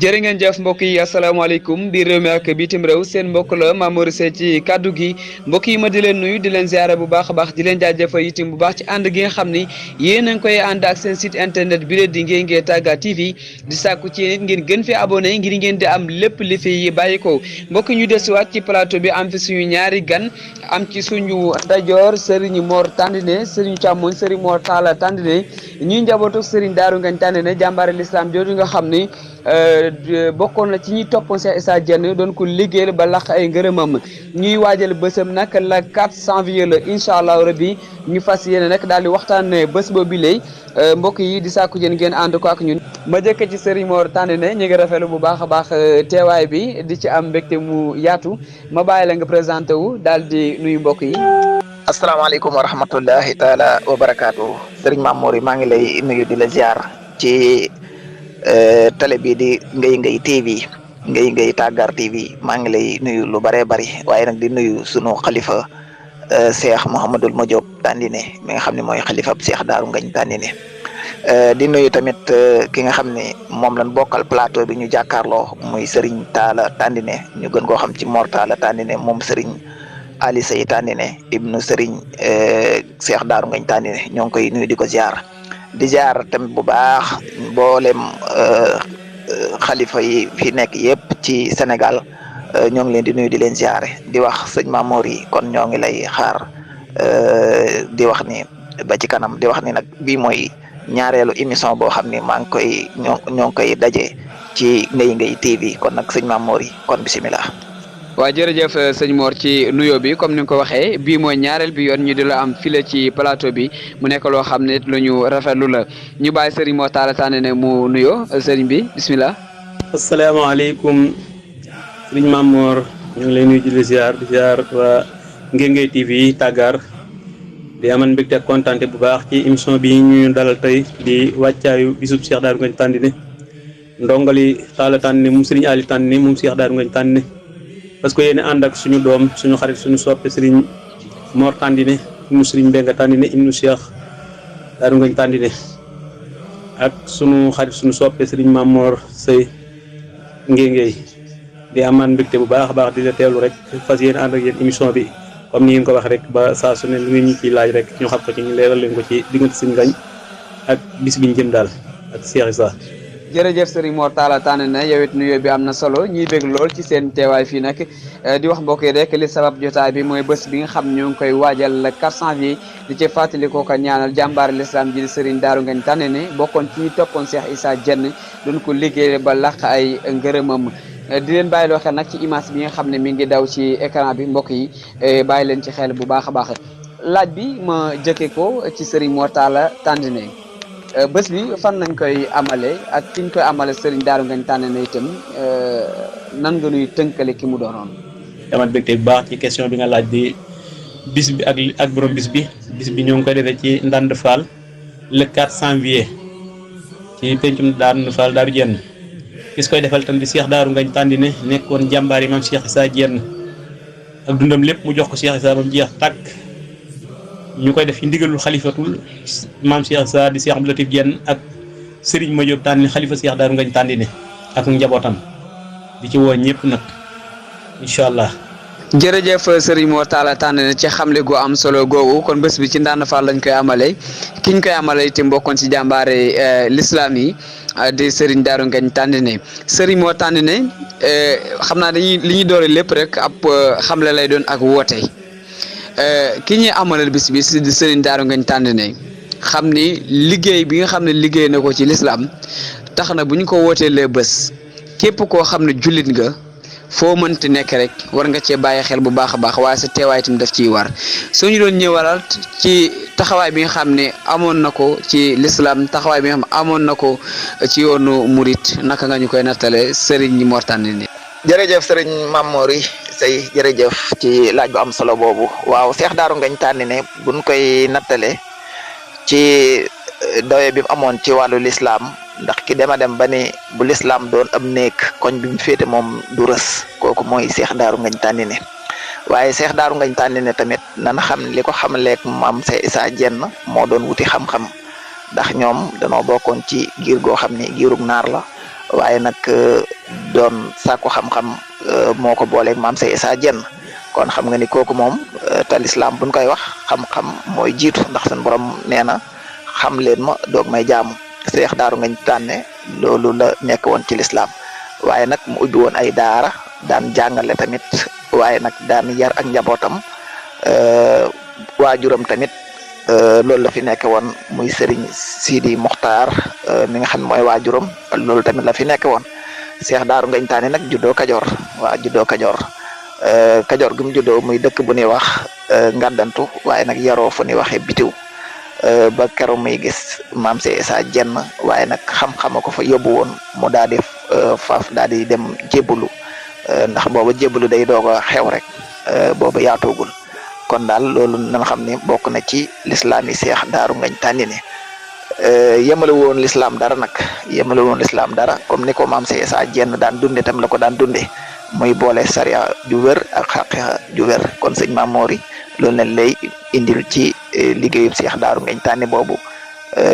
jërë ngeen jëf mbokk yi asalaamaaleykum biir réew mi ak bitim réew seen mbokk la Mamour Seye ci kaddu gi mbokk yi ma di leen nuyu di leen ziare bu baax a baax di leen jaajëfal itam bu baax ci ànd gi nga xam ni yéen a ngi koy ànd ak seen site internet bi leen di Ngué Tagga TV di sàkku ci yéen it ngeen gën fi abonné ngir ngeen di am lépp li fi bàyyi ko mbokk ñu desiwaat ci plateau bi am fi suñu ñaari gan am ci suñu ndajoor Serigne Mor Tandine Serigne càmmoñ Serigne Mor Talla Tandine ñuy njabootu Serigne Darou Ngagne Tandine jàmbaare l'islam jooju nga xam ni bokkoon na ci ñi toppoon Cheikh Issa Diène doon ko liggéeyal ba laq ay ngërëmam ñuy waajal bésam nag la 4 janvier la incha allah rabbi ñu fas yéene nag daal di waxtaanee bés boobu lay mbokk yi di sàkku jën ngeen ànd ko ak ñun. ma jëkk ci Serigne Mor Tandine ñu ngi rafetlu bu baax a baax teewaay bi di ci am mbégte mu yaatu ma bàyyi la nga présenté wu daal di nuyu mbokk yi. asalaamaaleykum wa rahmatullahi taala wa barakaatu Serigne Mamour yi maa ngi lay nuyu di la ziar ci. Télé bi di Ngué TV Ngué Tagga TV maa ngi lay nuyu lu bëree bëri waaye nag di nuyu sunu xalifa Cheikh Mouhamadul Madiop Tandine mi nga xam ne mooy xalifa Cheikh Darou Ngagne Tandine di nuyu tamit ki nga xam ne moom lañ bokkal plateau bi ñu jàkkaarloo muy Serigne Talla Tandine ñu gën koo xam ci Mor Talla Tandine moom Serigne Ali Seye Tandine ibnu Serigne Cheikh Darou Ngagne Tandine ñoo ngi koy nuyu di ko ziar. di jaar tamit bu baax mboolem xalifa yi fi nekk yëpp ci Sénégal ñoo ngi leen di nuyu di leen ziare di wax sëñ Mamour yi kon ñoo ngi lay xaar di wax ni ba ci kanam di wax ni nag bii mooy ñaareelu émission boo xam ni maa ngi koy ñoo ngi koy daje ci Ngué TV kon nag sëñ Mamour yi kon bisimilah. waaw jërëjëf sëñ Mor ci nuyoo bi comme ni nga ko waxee bii mooy ñaareel bi yoon ñu di la am file ci plateau bi mu nekk loo xam ne lu ñu rafetlu la ñu bàyyi Serigne Mor Talla Tandine mu nuyoo sëriñ bi bisimilah. asalaamaaleykum sëriñ Mamour ñu ngi lay nuyu di ziar waa Ngué TV Tagga di aman mbégte ak kontaante bu baax ci émission bi ñu dalal tey di wàccaayu bisub Cheikh Darou Ngagne Tandine ndongali Talla Tandine moom Serigne Ali Tandine moom Cheikh Darou Ngagne Tandine parce que yéen ànd ak suñu doom suñu xarit suñu soppe Serigne Mor Tandine ibnu Serigne Mbengue Tandine ibnu Cheikh Darou Ngagne Tandine ak suñu xarit suñu soppe Serigne Mamour Seye Ngué di amaan mbégte bu baax a baax di la teewlu rek fas yéen ànd ak yéen émission bi comme ni ngeen ko wax rek ba saa su ne lu ngeen ñu ciy laaj rek ñu xam ko ci ñu leeral leen ko ci diggante Serigne Ngagne ak bis bi ñu jëm daal ak Cheikh Issa. jërëjëf Serigne Mor Talla Tandine yow it nuyoo bi am na solo ñuy bég lool ci seen teewaay fii nag di wax mbokk yi rek li sabab jotaay bi mooy bés bi nga xam ñoo ngi koy waajal le 4 janvier di ci fàttali ko ñaanal jàmbaar l'islam ji di Serigne Darou Ngagne Tandine bokkoon ci ñi toppoon Cheikh Issa Diène doon ko liggéey ba laq ay ngërëmam di leen bàyyi loo xel nag ci image bi nga xam ne mi ngi daw ci écran bi mbokk yi bàyyi leen ci xel bu baax a baax laaj bi ma jëkkee ko ci Serigne Mor Talla Tandine bés bi fan lañ koy amale ak ki ñu koy amale Serigne Darou Ngagne Tandine itam nan nga nuy tënkale ki mu doonoon. dama bégte bu baax ci question bi nga laaj di bis bi ak borom bis bi ñoo ngi koy defee ci Ndande Fall le 4 janvier ci pencum Ndande Fall Darou Diène gis koy defal tam di Cheikh Darou Ngagne Tandine nekkoon jàmbaar yi maam Cheikh Issa Diène ak dundam lépp mu jox ko Cheikh Issa ba mu jeex tàkk. ñu koy def ci ndigalul xalifatul maam Cheikh Issa di Cheikh Abdou Latif Diène ak Serigne Madiop Tandine xalifa Cheikh Darou Ngagne Tandine ak njabootam di ci woo ñëpp nag incha allah. jërëjëf Serigne Mor Talla Tandine ci xamle gu am solo googu kon bés bi ci Ndande Fall lañ koy amale ki ñu koy amale itam bokkoon ci jàmbaare l'islam yi di Serigne Darou Ngagne Tandine Serigne Mor Tandine xam naa li ñuy doore lépp rek ab xamle lay doon ak woote. ki ñuy amalal bis bi di Serigne Darou Ngagne Tandine xam ni liggéey bi nga xam ne liggéey na ko ci lislaam tax na bu ñu ko wooteelee bés képp koo xam ne jullit nga foo mënti nekk rek war nga cee bàyyi xel bu baax a baax waaye sa teewaay itam daf ciy war soo ñu doon ñëwalaat ci taxawaay bi nga xam ne amoon na ko ci lislaam taxawaay bi nga xam ne amoon na ko ci yoonu murit naka nga ñu koy nattale Serigne Mor Tandine. jërëjëf Serigne Mamour yi say jërëjëf ci laaj bu am solo boobu waaw Cheikh Darou Ngagne Tandine buñ koy nattale ci doye bi mu amoon ci wàllu lislaam ndax ki dema dem ba ni bu lislaam doon am néeg koñ bi mu féete moom du rës kooku mooy Cheikh Darou Ngagne Tandine waaye Cheikh Darou Ngagne Tandine tamit nan xam li ko xamaleeg maam Cheikh Issa Diène moo doon wuti xam-xam ndax ñoom danoo bokkoon ci giir goo xam ni giirug naar la waaye nag doon sàkku xam-xam moo ko booleeg maam Cheikh Issa Diène kon xam nga ni kooku moom te lislaam buñ koy wax xam-xam mooy jiitu ndax seen borom nee na xam leen ma doog may jaamu Cheikh Daaru Ngagne Tànne loolu la nekk woon ci lislaam waaye nag mu ubbi woon ay daara daan jàngale tamit waaye nag daan yar ak njabootam waajuram tamit loolu la fi nekk woon muy Serigne Sidi Mokhtar mi nga xam ne mooy waajuram loolu tamit la fi nekk woon Cheikh Daaru Ngagne Tànne nag juddoo Kajoor juddoo Kajoor Kajoor gi mu juddoo muy dëkk bu ñuy wax Ngaddantu waaye nag yaroo fu ñuy waxee Bitiw ba keroog muy gis maam Cheikh Issa Diène waaye nag xam-xama ko fa yóbbu woon mu daa def faaf daal di dem jébbalu ndax booba jébbalu day doog a xew rek booba yaatoogul kon daal loolu nañ xam ne bokk na ci lislaam yi Cheikh Daaru Ngagne Tànne ne yemale woon lislaam dara nag yemale woon lislaam dara comme ni ko maam Cheikh Issa Diène daan dunde tam la ko daan dunde muy boole sariya ju wér ak xaqiqa ju wér kon sëñ Mame Mor loolu lañ lay indil ci liggéeyub Cheikh Daaru Ngagne Tànne boobu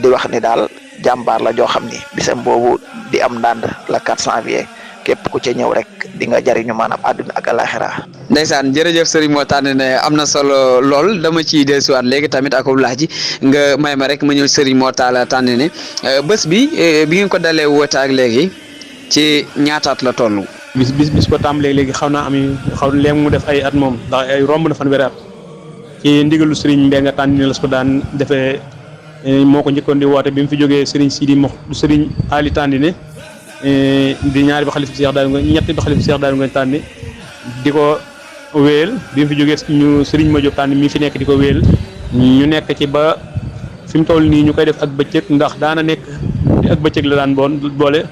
di wax ni daal jàmbaar la joo xam ni bisam boobu di am ndànd la 4 janvier képp ku ca ñëw rek di nga jariñu maanaam àdduna ak alaxira ndeysaan jërëjëf Serigne Mor Tànne ne am na solo lool dama ciy dellusiwaat léegi tamit ak laaj ji nga may ma rek ma ñëw Serigne Mor Tànne ne bés bi bi ngeen ko dalee woote ak léegi ci ñaataat la toll. bis ko tàmbalee léegi xaw na léegi mu def ay at moom ndax ay romb na fanweeri at ci ndigalu Serigne Mbengue Tànne la su ko daan defee moo ko njëkkoon di woote bi mu fi jógee Serigne Ali Tànne ne di ñaari ba xalifa Cheikh Daaru Ngagne ñetti ba xalifa Cheikh Daaru Ngagne Tànne di ko wéel bi mu fi jógee ñu Serigne Madiop Tànne mi fi nekk di ko wéel ñu nekk ci ba fi mu toll nii ñu koy def ak bëccëg ndax daana nekk ak bëccëg la daan boole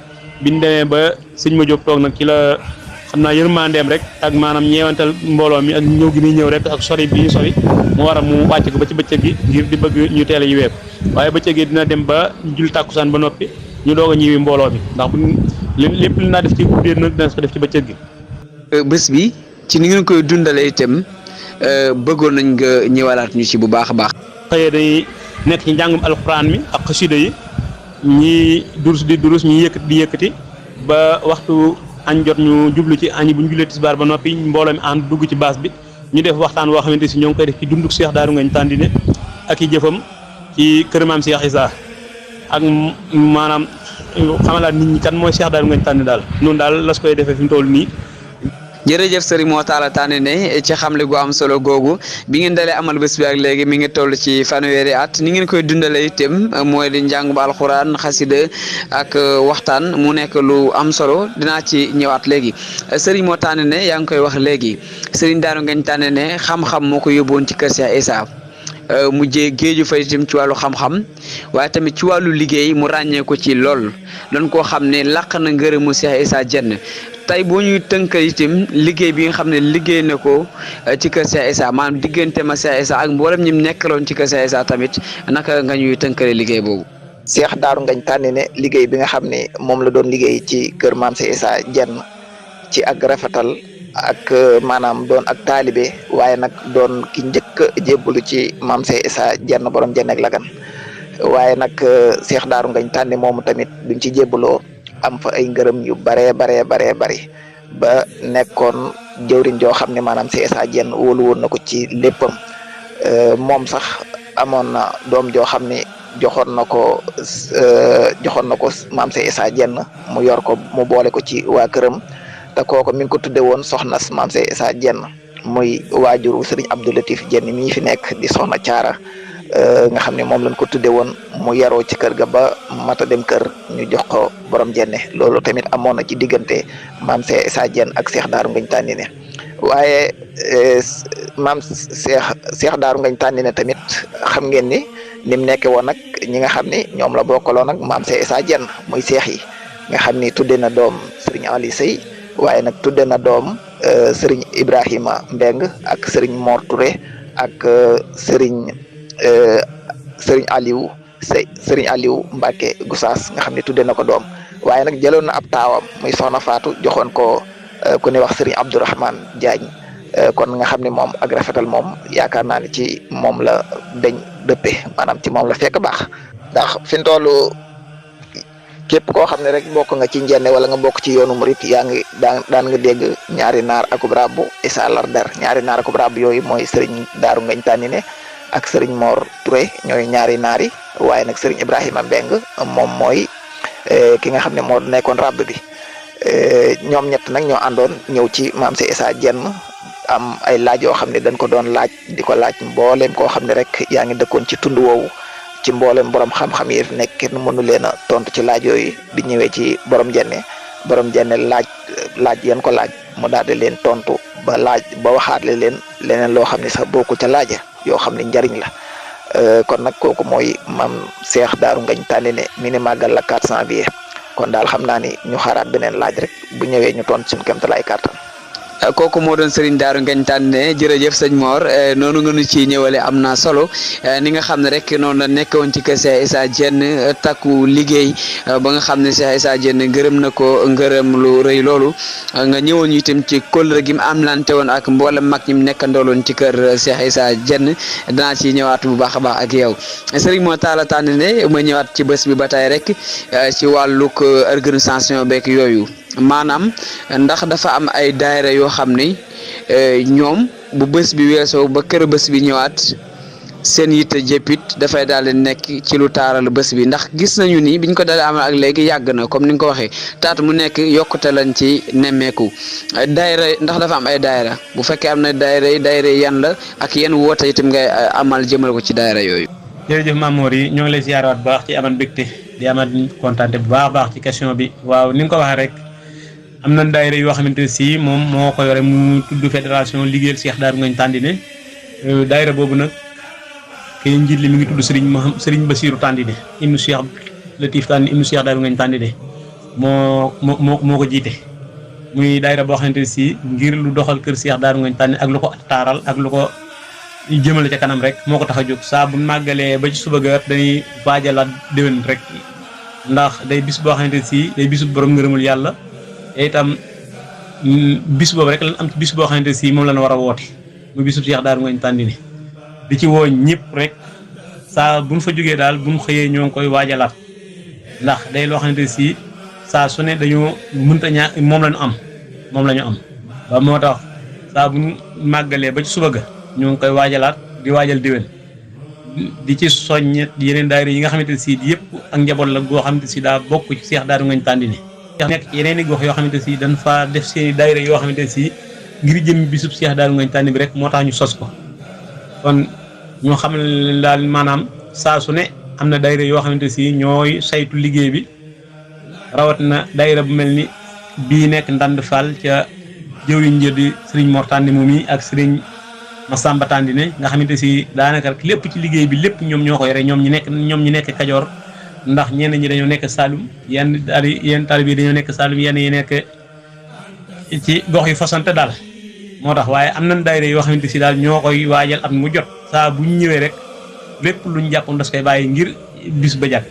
biñ demee ba Serigne Madiop toog nag ci la xam naa yërmandeem rek ak maanaam ñeewantal mbooloo mi ak ñëw gi muy ñëw rek ak sori bi ñu sori mu war a mu wàcc ko ba ci bëccëg gi ngir di bëgg ñu teel a yiweeku waaye bëccëg gi dina dem ba jul tàkkusaan ba noppi ñu doog a ñëwi mbooloo mi ndax lépp li naa def ci guddi nag dina ko def ci bëccëg gi. bés bi ci ni ngeen koy dundalee itam bëggoon nañ nga ñëwalaat ñu ci bu baax a baax. xëy day nekk ci njàngum alxuraan mi ak xasida yi ñii durus ñi yëkkati ba waxtu añ jot ñu jublu ci añ bu ñu jullee tisbaar ba noppi mbooloo mi ànd dugg ci baas bi ñu def waxtaan woo xamante si ñoo ngi koy def ci dunduk Cheikh Daaru Ngagne Tànne ak i jëfam ci kër maam Cheikh Issa ak maanaam xamalaat nit ñi kan mooy Cheikh Daaru Ngagne Tànne daal noonu daal las koy defee fi mu toll nii. jërëjëf Serigne Mor Tànne ne ci xamle gu am solo googu bi ngeen dalee amal bés bi ak léegi mi ngi toll ci fanweeri at ni ngeen koy dundalee itam mooy di njàng ba alxuraan xasida ak waxtaan mu nekk lu am solo dinaa ci ñëwaat léegi Serigne Mor Tànne ne yaa ngi koy wax léegi Serigne Daaru Ngagne Tànne ne xam-xam moo ko yóbboon ci kër Cheikh Issa mujjee géeju fa itam ci wàllu xam-xam waaye tamit ci wàllu liggéey mu ràññee ko ci lool doon koo xam ne làq na ngërëmu Cheikh Issa Diène tey boo ñuy tënkal itam liggéey bi nga xam ne liggéey na ko ci kër Cheikh Issa maanaam diggante ma Cheikh Issa ak mboolem ñi mu nekkaloon ci kër Cheikh Issa tamit naka nga ñuy tënkale liggéey boobu. Cheikh Daaru Ngagne Tànne ne liggéey bi nga xam ne moom la doon liggéey ci kër maam Cheikh Issa Diène ci ak rafetal ak maanaam doon ak taalibe waaye nag doon ki njëkk jébbalu ci maam Cheikh Issa Diène borom Diène ak Lagan waaye nag Cheikh Daaru Ngagne Tànne moomu tamit duñ ci jébbaloo am fa ay ngërëm yu baree bari ba nekkoon jëwriñ joo xam ne maanaam Cheikh Issa Diène wóolu woon na ko ci léppam moom sax amoon na doom joo xam ne joxoon na ko maam Cheikh Issa Diène mu yor ko mu boole ko ci waa këram te kooku mi ngi ko tudde woon soxna maam Cheikh Issa Diène muy waajuru Serigne Abdou Latif Diène mii fi nekk di soxna Caara nga xam ne moom lañ ko tudde woon mu yaroo ci kër ga ba mata dem kër ñu jox ko borom Diène loolu tamit amoon na ci diggante maam Cheikh Issa Diène ak Cheikh Daaru Ngagne Tànne ne waaye maam Cheikh Daaru Ngagne Tànne ne tamit xam ngeen ni mu nekke woon nag ñi nga xam ni ñoom la bokkaloon nag maam Cheikh Issa Diène muy seex yi nga xam ni tudde na doom Serigne Ali Sey waaye nag tudde na doom Serigne Ibrahima Mbeng ak Serigne Mor Touré ak Serigne Aliou Serigne Aliou Mbacke Goussaas nga xam ne tudde na ko doom waaye nag jëloon na ab taawam muy soxna Fatou joxoon ko ku ne wax Serigne Abdourahmane Diagne kon nga xam ne moom ak rafetal moom yaakaar naa ne ci moom la dañ dëppe maanaam ci moom la fekk baax ndax fi mu toll képp koo xam ne rek bokk nga ci njenne wala nga bokk ci yoonu murit yaa ngi daan nga dégg ñaari naar akub rabbu Issa Lardar ñaari naar akub rabbu yooyu mooy sëriñ Daaru Ngañ Tànnine ak sëriñ Mor Touré ñooy ñaari naar yi waaye nag sëriñ Ibrahima Mbeng moom mooy ki nga xam ne moo nekkoon rabb bi ñoom ñett nag ñoo àndoon ñëw ci maam si Issa Diène am ay laaj yoo xam ne dañ ko doon laaj di ko laaj mbooleem koo xam ne rek yaa ngi dëkkoon ci tund woowu ci mboolem borom xam-xam yi nekk kenn mënu leen a tontu ci laaj yooyu bi ñëwee ci borom jenne laaj yan ko laaj mu daal di leen tontu ba waxaale leen leneen loo xam ne sax bokku ca laaja yoo xam ne njariñ la kon nag kooku mooy maam Cheikh Daaru Ngañ Tànnine mi ni màggal la 4 janvier kon daal xam naa ni ñu xaaraat beneen laaj rek bu ñëwee ñu tontu suñu kéemtalaay kàttan. kooku moo doon Serigne Daaru Ngañ Tànnine jërëjëf sëñ Mor noonu nga nu ci ñëwale am na solo ni nga xam ne rek noonu la nekkoon ci kër Cheikh Issa Diène takku liggéey ba nga xam ne Cheikh Issa Diène gërëm na ko ngërëm lu rëy loolu nga ñëwoon itam ci kóllëre gi mu am lante woon ak mboolem mag ñi mu nekkandooloon ci kër Cheikh Issa Diène danaa ci ñëwaat bu baax a baax ak yow Serigne Mor Talla Tànnine ma ñëwaat ci bés bi ba tey rek ci wàllug organisation beeg yooyu maanaam ndax dafa am ay daayira yoo xam ni ñoom bu bés bi weesoo ba kër bés bi ñëwaat seen yitte jëppit dafay daal di nekk ci lu taaral bés bi ndax gis nañu ni biñ ko daal amal ak léegi yàgg na comme ni nga ko waxee taat mu nekk yokkute lañ ci nemmeeku daayira ndax dafa am ay daayira bu fekkee am na daayira yan la ak yan woote itam ngay amal jëmal ko ci daayira yooyu. jërëjëf Mamour yi ñoo ngi lay ziaraat bu baax ci amal mbégte di amal kontaante bu baax a baax ci question bi waaw ni nga ko waxee rek. am na daayira yoo xamante ne si moom moo ko yore mu tudd fédération liggéeyal Cheikh Daaru Ngañ Tànnine daayira boobu nag kay njiit li mi ngi tudd Serigne Bassirou Tàndine ibnu Cheikh Latif Tàndine ibnu Cheikh Daaru Ngañ Tàndine moo ko jiite muy daayira boo xamante ne si ngir lu doxal kër Cheikh Daaru Ngañ Tànnine ak lu ko taaral ak lu ko jëmale ca kanam rek moo ko tax a jóg saa bu màggalee ba ci suba ga dañuy waajalaat déwén rek ndax day bis boo xamante ne si day bisu borom ngërëmul yàlla te itam bis boobu rek lan am ci bis boo xamante si moom lañ war a woote mu bisu Cheikh Daaru Ngañ Tànnine di ci woo ñëpp rek saa buñ fa jógee daal buñ xëyee ñoo ngi koy waajalaat ndax day loo xamante si saa su ne dañoo mënta ñaa moom la ñu am ba moo tax saa buñ màggalee ba ci suba ga ñoo ngi koy waajalaat di waajal déwén di ci soññ yeneen daayira yi nga xamante si yëpp ak njaboot la goo xamante si daa bokk ci Cheikh Daaru Ngañ Tànnine nekk yeneen i gox yoo xamante si dañ fa def seeni daayira yoo xamante si ngir jëm bisub Cheikh Daaru Ngañ Tànnine bi rek moo tax ñu sos ko kon ñoo xam ne daal maanaam saa su ne am na daayira yoo xamante si ñooy saytu liggéey bi rawat na daayira bu mel ni bii nekk Ndand Fall ca jëwriñ njëdi Serigne Mor Tàndine moom yi ak Serigne Massamba Tàndine nga xamante si daanaka rek lépp ci liggéey bi lépp ñoom ñoo ko yore ñoom ñi nekk Kajoor ndax ñenn ñi dañoo nekk Saloum yenn taalib yi dañoo nekk Saloum yenn yi nekk ci gox yu fasante daal moo tax waaye am nañ daayira yoo xamante si daal ñoo koy waajal at mu jot saa bu ñu ñëwee rek lépp luñ jàppoon das koy bàyyi ngir bis ba jàkk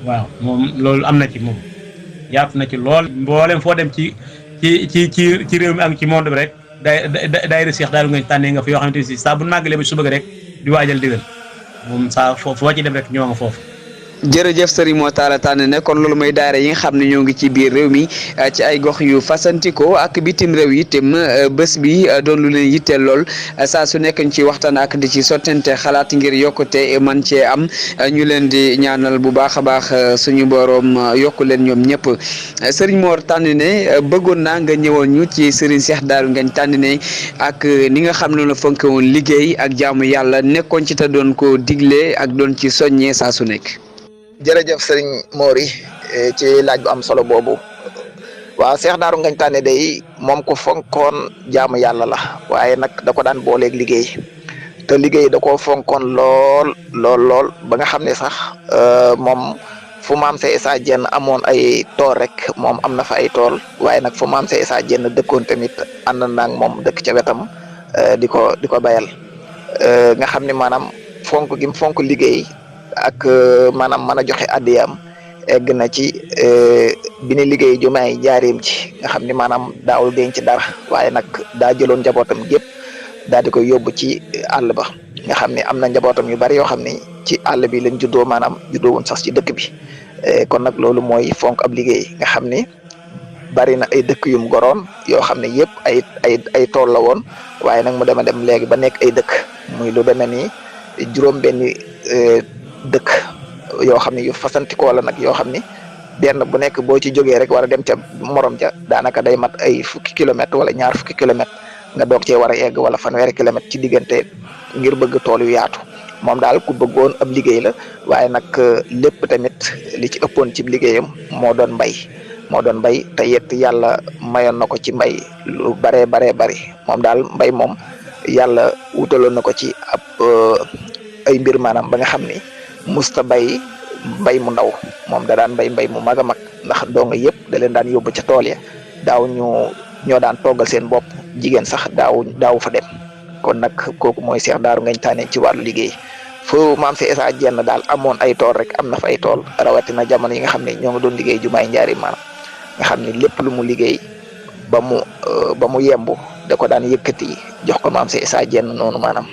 waaw moom loolu am na ci moom yaatu na ci lool mboolem foo dem ci réew mi ak ci monde bi rek daayira Cheikh Daaru Ngañ Tànnine nga fa yoo xamante si saa bu màggalee ba su bëgg rek di waajal digal moom saa foo ci dem rek ñoo nga foofu. jërëjëf Serigne Mor Talla Tànnine kon loolu mooy daara yi nga xam ne ñoo ngi ci biir réew mi ci ay gox yu fasantikoo ak bitim réew yi itam bés bi doon lu leen yitteel lool saa su nekk ñu ci waxtaan ak di ci sottante xalaat ngir yokkute man cee am ñu leen di ñaanal bu baax a baax suñu borom yokku leen ñoom ñëpp Serigne Mor Tànnine bëggoon naa nga ñëwoon ñu ci Serigne Cheikh Daaru Ngañ Tànnine ak ni nga xam ne la fonke woon liggéey ak jaamu yàlla nekkoon ci te doon ko digle ak doon ci soññee saa su nekk. jërëjëf sëriñ Mori ci laaj bu am solo boobu waaw Cheikh Daaru Ngañ Tànnine day moom ko fonkoon jaamu yàlla la waaye nag da ko daan booleeg liggéey te liggéey da koo fonkoon lool ba nga xam ne sax moom fu maam Cheikh Issa Diène amoon ay tool rek moom am na fa ay tool waaye nag fu maam Cheikh Issa Diène dëkkoon tamit ànd na ak moom dëkk ca wetam di ko bayal nga xam ne maanaam fonk gi mu fonk liggéey ak maanaam mën a joxe addiyam egg na ci bi ni liggéey jumaay jaareem ci nga xam ni maanaam daawul denc dara waaye nag daa jëloon njabootam gépp daal di koy yóbbu ci àll ba nga xam ni am na njabootam yu bari yoo xam ni ci àll bi lañ juddoo maanaam juddoo woon sax ci dëkk bi kon nag loolu mooy fonk ab liggéey nga xam ni bari na ay dëkk yum goroon yoo xam ne yëpp ay tool la woon waaye nag mu dem léegi ba nekk ay dëkk muy lu demee ni juróom-benni dëkk yoo xam ne yu fasantikoo la nag yoo xam ni benn bu nekk boo ci jógee rek war a dem ca morom ja daanaka day mat ay fukki kilomètres wala ñaar fukki kilomètres nga doog cee war a egg wala fanweeri kilomètres ci diggante ngir bëgg tool yu yaatu moom daal ku bëggoon ab liggéey la waaye nag lépp tamit li ci ëppoon ci liggéeyam moo doon mbay te it yàlla mayoon na ko ci mbay lu baree bari moom daal mbay moom yàlla wutaloon na ko ci ab ay mbir maanaam ba nga xam ni musta mbay mu ndaw moom da daan mbay mu mag a mag ndax doo nga yëpp da leen daan yóbbu ca tool ya daaw ñoo daan toggal seen bopp jigéen sax daaw fa dem kon nag kooku mooy Cheikh Darou Ngagne Tane ci wàllu liggéey foo maam si Issa Diène daal amoon ay tool rek am na fa ay tool rawatina jamono yi nga xam ne ñoo ngi doon liggéey jumaay Njaaréem maanaam nga xam ne lépp lu mu liggéey ba mu yemb da ko daan yëkkati jox ko maam si Issa Diène noonu maanaam